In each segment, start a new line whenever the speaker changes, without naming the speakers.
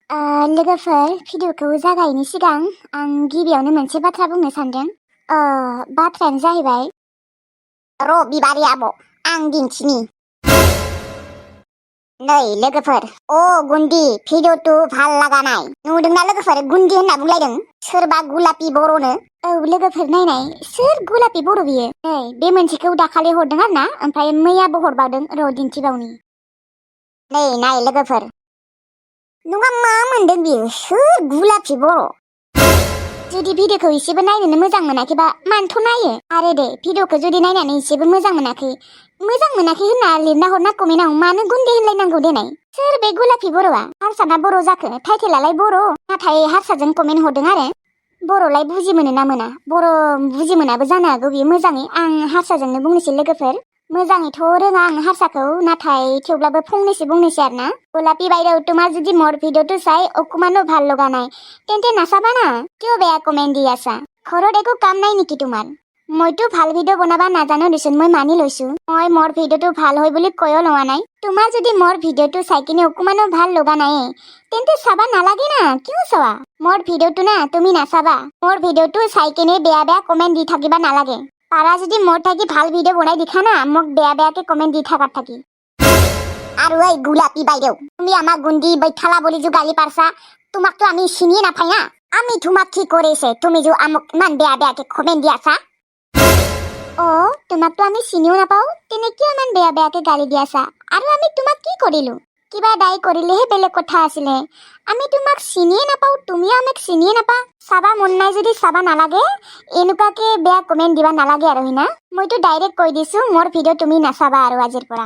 लोगोफोर भिडिअखौ जागायैनि सिगां आं गिबियावनो मोनसे बाथ्रा बुंनो सानदों। बाथ्रायानो जाहैबाय र' बिबारि आब' आं दिन्थिनि। नै लोगोफोर गुन्दी भिडिअ' ভাল लागा नाय नुदोंना लोगोफोर गुन्दी होनना बुंलायदों सोरबा गुलापी बर'नो। लोगोफोर नायनाय सोर गुलापी बर' बियो। नै बे मोनसेखौ दाखालि हरदों आरो ना, ओमफ्राय मैयाबो हरबावदों, र' दिन्थिबावनि। नै नाय लोगोफोर नङा मा मोनदों बियो सोर गुलापी बर'। जुदि भिडिअखौ एसेबो नायनोनो मोजां मोनाखैबा मानोथ' नायो। आरो दे भिडिअखौ जुदि नायनानै एसेबो मोजां मोनाखै होनना लिरना हरना कमेन्टआव मानो गुन्दै होनलायनांगौ देनाय। सोर बे गुलापी बर'आ हारसाना बर' जाखो? टाइटेलालाय बर', नाथाय हारसाजों कमेन्ट हरदों आरो। बर'लाय बुजि मोनो ना मोना? बर' बुजि मोनाबो जानो हागौ बियो मोजाङै। आं हारसाजोंनो बुंनोसै लोगोफोर। मोजाङैथ' रोङा आं हारसाखौ, नाथाय थेवब्लाबो फंनैसो बुंनोसै आरो ना। গোলাপী বাইদেউ তোমার যদি মোর ভিডিওটো চাই অকমানো ভাল লগা নাই তেন্তে নাচাবা না, কিয় বেয়া কমেন্ট দি আছা? ঘৰত একো কাম নাই নেকি তোমাৰ? মইতো ভাল ভিডিঅ' বনাবা নাজানো দেচোন, মই মানি লৈছো। মই মোৰ ভিডিঅ'টো ভাল হয় বুলি কৈও লোৱা নাই। তোমাৰ যদি মোৰ ভিডিঅ'টো চাই কিনে অকমানো ভাল লগা নাই তেন্তে চাবা নালাগে না, কিয় চাৱা? মোৰ ভিডিঅ'টো না তুমি নাচাবা। মোৰ ভিডিঅ'টো চাই কিনে বেয়া বেয়া কমেন্ট দি থাকিবা নালাগে। পাৰা যদি মোৰ থাকি ভাল ভিডিঅ' বনাই দিখা না, মোক বেয়া বেয়াকে কমেন্ট দি থাকাত থাকি। আৰু এই গোলাপী বাইদেউ তুমি আমাক গুন্দি বৈঠালা বুলি যে গালি পারছা, তোমাকতো আমি চিনিয়ে নাপাই না। আমি তোমাক কি করেছে তুমি যে আমাক ইমান বেয়া বেয়াকে কমেন্ট দি আছা? তোমাকতো আমি চিনিও নাপাও, তেনে কিয় ইমান বেয়া বেয়াকে গালি দি আছা? আৰু আমি তোমাক কি কৰিলো? কিবা দায় কৰিলেহে বেলেগ কথা আছিলে। আমি তোমাক চিনিয়ে নাপাও, তুমিও আমাক চিনিয়ে নাপা। চাবা মন নাই যদি চাবা নালাগে, এনেকুৱাকে বেয়া কমেন্ট দিবা নালাগে আৰু হিনা। মইতো ডাইৰেক্ট কৈ দিছো মোৰ ভিডিঅ' তুমি নাচাবা আৰু আজিৰ পৰা।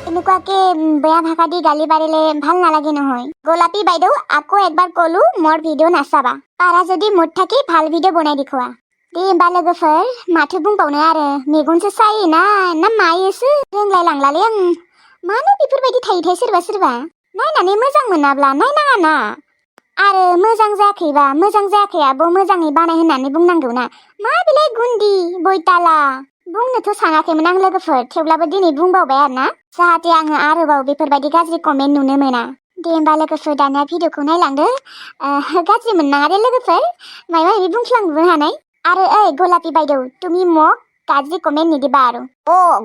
এনেকুৱাকে বেয়া ভাষা দি গালি পাৰিলে ভাল নালাগে নহয়। গোলাপী বাইদেউ আকৌ একবাৰ কলো মোৰ ভিডিঅ' নাচাবা। পাৰা যদি মোৰ থাকি ভাল ভিডিঅ' বনাই দেখুৱা। दे होमबा लोगोफोर माथो बुंबावनो आरो, मेगनसो सायोना ना मायोसो रोंलाय लांलालै आं। मानो बेफोरबायदि थायोथाय सोरबा सोरबा। नायनानै मोजां मोनाब्ला नायनाङा ना। आरो मोजां जायाखैबा मोजां जायाखै आब' मोजाङै बानाय होननानै बुंनांगौ ना। मा बेलाय गुन्दी बैताला बुंनोथ' सानाखैमोन आं लोगोफोर, थेवब्लाबो दिनै बुंबावबाय आरो ना, जाहाथे आङो आरोबाव बेफोरबायदि गाज्रि कमेन्ट नुनो मोना। दे होमबा लोगोफोर दानिया भिडिअ'खौ नायलांदो। गाज्रि मोननाङा दे लोगोफोर, माबा माबि बुंफ्लांनोबो हानाय। आरो ओइ गलापी বাইদেউ তুমি মোক গাজ্ৰি কমেন্ট নিদিবা আৰু।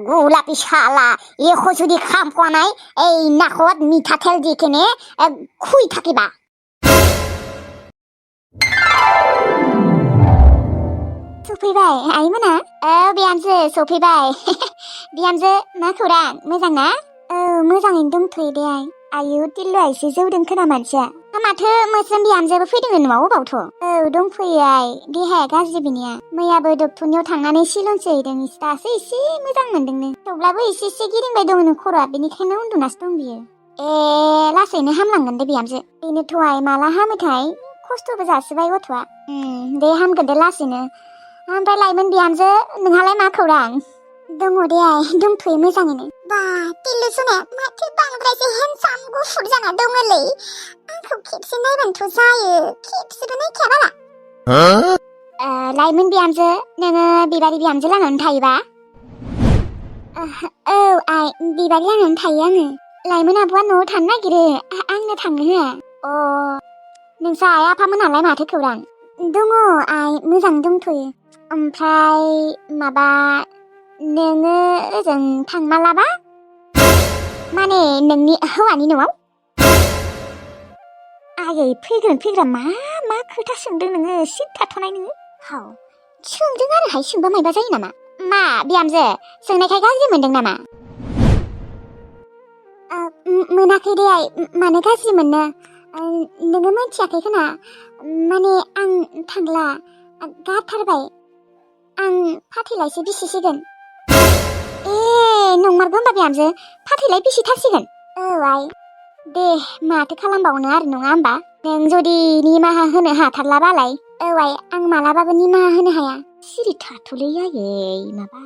গোলাপী শালা একো যদি খাম খোৱা নাই এই নাকত মিঠাতেল দি কিনে খুই থাকিবা। सफैबाय आइमोना? बिहामजो सफैबाय। बिहामजो मा खौरां, मोजां ना? मोजाङैनो दंथ'यो दे आइ। आयु टिल्लुआ एसे जौदों खोना मानसिया। माथो मोस्रोम बिहामजोबो फैदों न'आव बावथ'? दंफैयो आइ, देहाया गाज्रि बिनिया। मैयाबो डक्टरनियाव थांनानै सिलनसो हैदों, दासो एसे मोजां मोनदोंनो। थेवब्लाबो एसे एसे गिदिंबाय दङनो खर'आ, बेनिखायनो उन्दुनासो दं बियो। लासैनो हामलांगोन दे बिहामजो। बेनोथ' आइ माला हामोथाय, खस्थ'बो जासोबाय गथ'आ। दे हामगोन दे लासैनो। ओमफ्राय लाइमोन बिहामजो नोंहालाय मा खौरां? दङ दे आइ, दंथ'यो मोजाङैनो। बा टिल्लु सुनाया माथो बांद्रायसो हेन्डसाम गुफुर जाना दङलै। आंखौ खेबसे नायबानोथ' जायो, खेबसेबो नायखाया बाला। लाइमोन बिहामजो नोङो बिबारि बिहामजो लानानै थायोबा? औ आइ, बिबारि लानानै थायो आङो। लाइमोन आब'आ न'आव थानो नागिरो, आंनो थांनो होआ। नोंसा आइ आफामोनालाय माथो खौरां? दङ आइ, मोजां दंथ'यो। ओमफ्राय माबा नोङो ओजों थांमालाबा? माने नोंनि हौवानि न'आव? आयै फैग्रा मा खोथा सोंदों नोङो, सिट थाथ'नाय नोङो। सोंदों आरोहाय, सोंबा मायबा जायो नामा? मा बिहामजो सोंनायखाय गाज्रि मोनदों नामा? मोनाखै दे आइ, मानो गाज्रि मोननो। नोङो मिथियाखै खोना, माने आं थांला, गारथारबाय। आं फाथैलायसो बिसिसिगोन। नंमारगौ होमबा बिहामजो, फाथैलाय बिसिथारसिगोन? औ आइ। दे माथो खालामबावनो आरो नङा होमबा। नों जुदि निमाहा होनो हाथारलाबालाय। औ आइ, आं मालाबाबो निमाहा होनो हाया। सिरि थाथ'लै आयै माबा।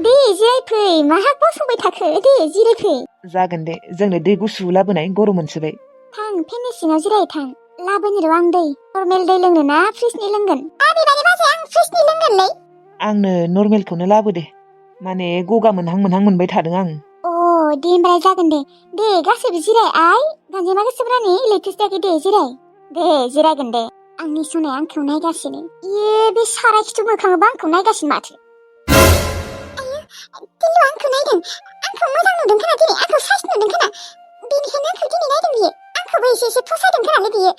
दे जिरायफै, माहा गसंबाय थाखो, दे जिरायफै।
जागोन दे, जोंनो दै गुसु लाबोनाय, गरम मोनसोबाय।
थां फेननि सिङाव जिराय थां। लाबोनि र' आं दै। नर्मेल दै लोंनो ना फ्रिजनि लोंगोन? बेबायदि बाजै आं फ्रिजनि लोंगोनलै।
आंनो नर्मेलखौनो लाबो दे, माने गगा मोनहां मोनहां मोनबाय थादों आं।
दे होमबालाय जागोन दे। दे गासैबो जिराय आइ। गांजेमा गोसोब्रानि लैथो जायाखै दे जिरायगोन दे आंनि सनाया आंखौ नायगासिनो बे साराय खिथु मोखाङाबो आंखौ नायगासिनो माथो दिलु आंखौ नायदों आंखौ मोजां नुदों खोना दिनै आंखौ साइस नुदों खोना बेनिखायनो आंखौ दिनै नायदों बियो आंखौबो एसे फसायदों खोनालै बियो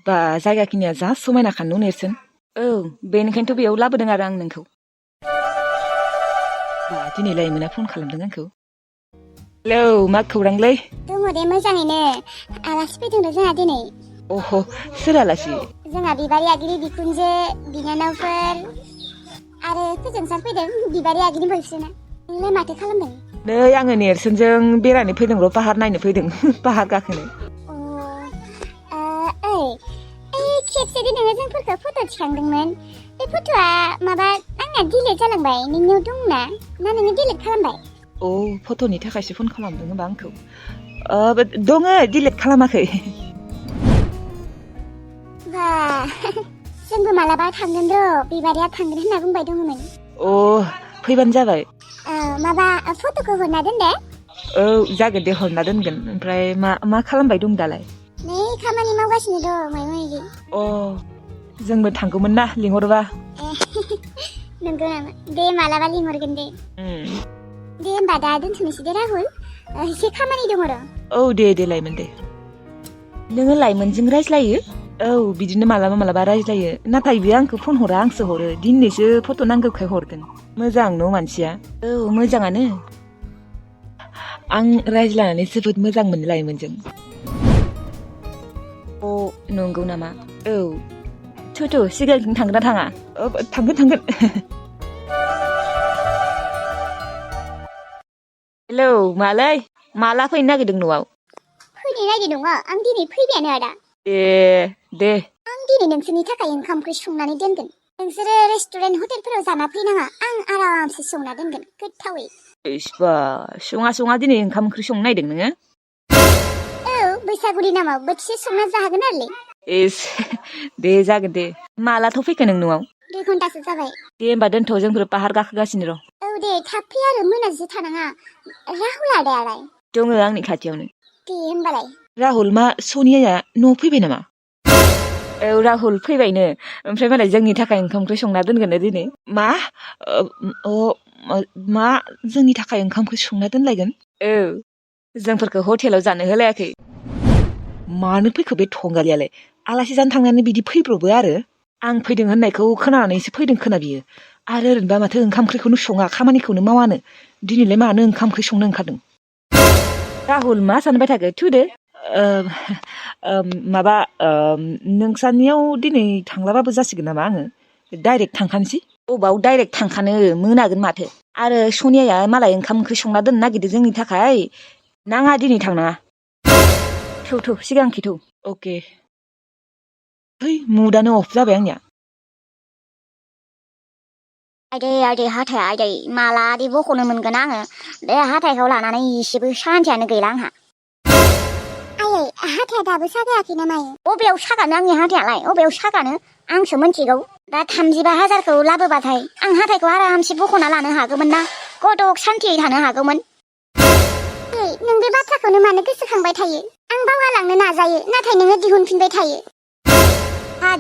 बा जायगाखिनिया जा समायना खाननु नेरसोन औ बेनिखायनोथ' बेयाव लाबोदों आरो आं नोंखौ बा दिनै लाइमोना फन खालामदों आंखौ हेलौ मा खौरांलै
दङ दे मोजाङैनो आलासि फैदों जोंहा दिनै
अह सोर आलासि
जोंहा बिबारि आगिरि बिखुनजो बिनानावफोर आरो फोजोंसार फैदों बिबारि आगिरि बयफ्रेन्डआ नोंलाय माथो खालामदों
नै आङो नेरसोनजों बेरायनो फैदों र' पाहार नायनो फैदों पाहार गाखोनो
खेबसे दि नोङो जोंफोरखौ फट' थिखांदोंमोन बे फट'आ माबा आंना डिलिट जालांबाय नोंनियाव दंना ना नोङो डिलिट खालामबाय
औ फट'नि थाखायसो फन खालामदों होनबा आंखौ दङ डिलिट खालामाखै
बा जोंबो मालाबा थांगोन र' बिबारिया थांगोन होनना बुंबाय दङमोन
अ फैबानो जाबाय
माबा फट'खौ हरना दोन दे
औ जागोन दे हरना दोनगोन ओमफ्राय मा खालामबाय दं दालाय
नै खामानि मावगासिनो दं मायबा मायबि
अ जोंबो थांगौमोन ना लिंहरबा
नंगौ नामा दे मालाबा लिंहरगोन दे दे होमबा दा दोनथ'नोसै दे राहुल एसे खामानि दङ र'
औ दे लाइमोन दे नोङो लाइमोनजों रायज्लायो औ बिदिनो मालाबा रायज्लायो नाथाय बियो आंखौ फन हरा आंसो हरो दिनैसो फट' नांगौखाय हरदों मोजां न' मानसिया औ मोजाङानो आं रायज्लायनानै जोबोद मोजां मोनो लाइमोनजों अ नंगौ नामा औ थु सिगांथिं थांगोन ना थाङा थांगोन हेलौ मालै माला फैनो नागिरदों न'आव
फैनो नागिरदों आं दिनै फैबायानो आदा
दे
आं दिनै नोंसोरनि थाखाय ओंखाम ओंख्रि संनानै दोनगोन नोंसोरो रेस्टुरेन्ट हटेलफोराव जाना फैनाङा आं आरामसे संना दोनगोन गोथावै
इसिबा सङा दिनै ओंखाम ओंख्रि संनो नागिरदों नोङो
औ बैसागुनि नामाव बोथिसे संना जाहोगोन आरोलै
दे जागोन दे मालाथ' फैखो नों न'आव
2 घन्टासो जाबाय
दे होमबा दोनथ' जोंफोर पाहार गाखोगासिनो र'
औ दे थाब फै आरो मोनाजों थानाङा राहुल आदायालाय
दङ आंनि खाथियावनो
दे होमबालाय
राहुल मा सनियाया न'आव फैबाय नामा औ राहुल फैबायनो ओमफ्राय मालाय जोंनि थाखाय ओंखाम ओंख्रि संना दोनगोन दिनै मा जोंनि थाखाय ओंखाम ओंख्रि संना दोनलायगोन औ जोंफोरखौ हटेलाव जानो होलायाखै मानो फैखो बे थंगालियालाय आलासि जानो थांनानै बिदि फैब्रबो आरो आं फैदों होननायखौ खोनानानैसो फैदों खोना बियो आरो ओरैनोबा माथो ओंखाम ओंख्रिखौनो सङा खामानिखौनो मावानो दिनैलाय मानो ओंखाम ओंख्रि संनो ओंखारदों राहुल मा सानबाय थाखो थुदो माबा नोंसानियाव दिनै थांलाबाबो जासिगोन नामा आङो डाइरेक्ट थांखानोसै अबाव डाइरेक्ट थांखानो मोनागोन माथो आरो सनियाया मालाय ओंखाम ओंख्रि संना दोननो नागिरदों जोंनि थाखाय नाङा दिनै थांनाङा थौ सिगांखि थौ अके मुदानो अफ जाबाय आंनिया
आदै हाथाया आदै मालादि बख'नो मोनगोन आङो बे हाथायखौ लानानै एसेबो सान्थियानो गैला आंहा आयै हाथाया दाबो सागायाखै ना मायो बबेयाव सागानो आंनि हाथायालाय बबेयाव सागानो आंसो मिन्थिगौ दा 35,000खौ लाबोबाथाय आं हाथायखौ आरामसे बख'ना लानो हागौमोन ना गदक सान्थियै थानो हागौमोन नों बे बाथ्राखौनो मानो गोसोखांबाय थायो आं बावगारलांनो नाजायो नाथाय नोङो दिहुनफिनबाय थायो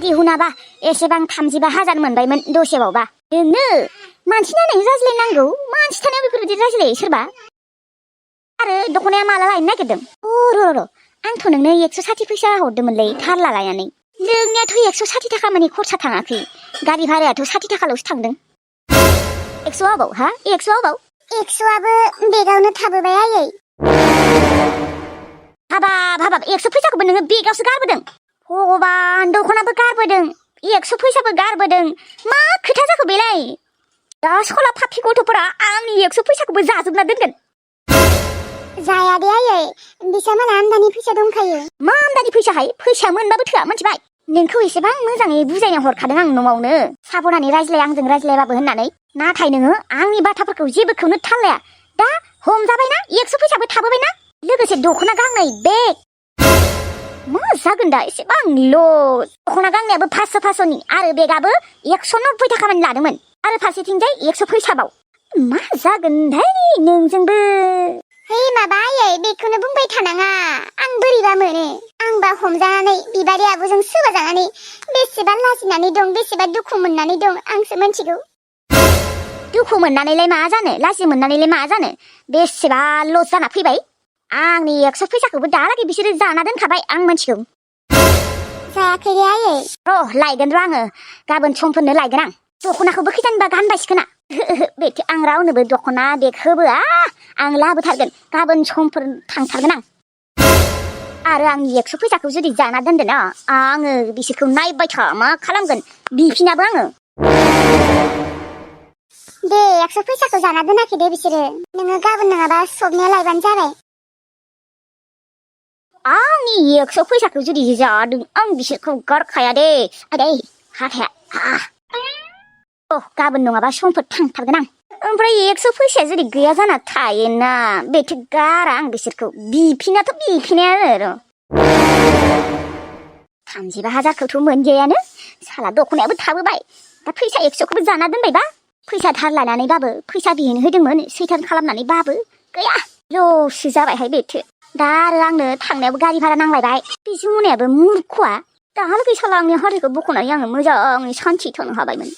दिहुनाबा एसेबां 35,000 मोनबायमोन दसेबावबा नोंनो मानसि नायनानै रायज्लायनांगौ मानसि थानायाव बेफोरबायदि रायज्लायो सोरबा आरो दख'नाया माला लायनो नागिरदों र' आंथ' नोंनो 160 फैसा हरदोंमोनलै थारला लायनानै नोंनियाथ' 160 थाखा मानि खरसा थाङाखै गारि भारायाथ' 60 थाखाल'सो थांदों 100 आबाव 100 आबाव 100आबो बेगावनो थाबोबाय आयै हाबाब 100 फैसाखौबो नोङो बेगावसो गारबोदों भगबान दख'नाबो गारबोदों 100 फैसाबो गारबोदों मा खोथा जाखो बेलाय दा सला फाफि गथ'फोरा आंनि 100 फैसाखौबो जाजोबना दोनगोन जाया दे आयै बिसामाना आमदानि फैसा दंखायो मा आमदानि फैसा मोनबाबो थोआ मिथिबाय नोंखौ एसेबां मोजाङै बुजायना हरखादों आं न'आवनो साबनानै रायज्लाय आंजों रायज्लायबाबो होननानै नाथाय नोङो आंनि बाथ्राफोरखौ जेबोखौनो थाल लाया दा हमजाबायना 100 फैसाबो थाबोबायना लोगोसे दख'ना गांनै बेग मा जागोन दा एसेबां लस दख'ना गांनायाबो 500 500नि आरो बेगाबो 190 थाखा मानि लादोंमोन आरो फारसेथिंजाय 100 फैसाबाव मा जागोनथाय नोंजोंबो है माबा आयै बेखौनो बुंबाय थानाङा आं बोरैबा मोनो आंबा हमजानानै बिबारि आब'जों सोबा जानानै बेसेबा लाजिनानै दं बेसेबा दुखु मोननानै दं आंसो मिथिगौ दुखु मोननानैलाय मा जानो लाजि मोननानैलाय मा जानो बेसेबा लस जाना फैबाय आंनि 100 फैसाखौबो दालागै बिसोरो जाना दोनखाबाय आं मिथिगौ जायाखै रे आयै लायगोन र' आङो गाबोन समफोरनो लायगोन आं दख'नाखौबो खैजानबा गानबायसिगोना बेथो आं रावनोबो दख'ना बेग होबोआ आं लाबोथारगोन गाबोन समफोर थांथारगोन आं आरो आंनि 100 फैसाखौ जुदि जाना दोनदों ना आङो बिसोरखौ नायबाय था मा खालामगोन बिफिनाबो आङो दे 100 फैसाखौ जाना दोनाखै दे बिसोरो नोङो गाबोन नङाबा सबनिया लायबानो जाबाय आंनि 100 फैसाखौ जुदि जादों आं बिसोरखौ गारखाया दे आदै हाथाया गाबोन नङाबा समफोर थांथारगोन आं ओमफ्राय 100 फैसाया जुदि गैया जाना थायोना बेथो गारा आं बिसोरखौ बिफिनाथ' बिफिनायानो 35,000खौथ' मोनजायानो साला दख'नायाबो थाबोबाय दा फैसा 100खौबो जाना दोनबायबा फैसा धार लानानैबाबो फैसा बिहैनो होदोंमोन सैथान खालामनानैबाबो गैया लससो जाबायहाय बेथो दा आरो आंनो थांनायावबो गारि भारा नांलायबाय बे जमुनायाबो मुर्खआ दाहालागै साला आंनि हारिखौ बख'नानै आङो मोजाङै सान्थि थानो हाबायमोन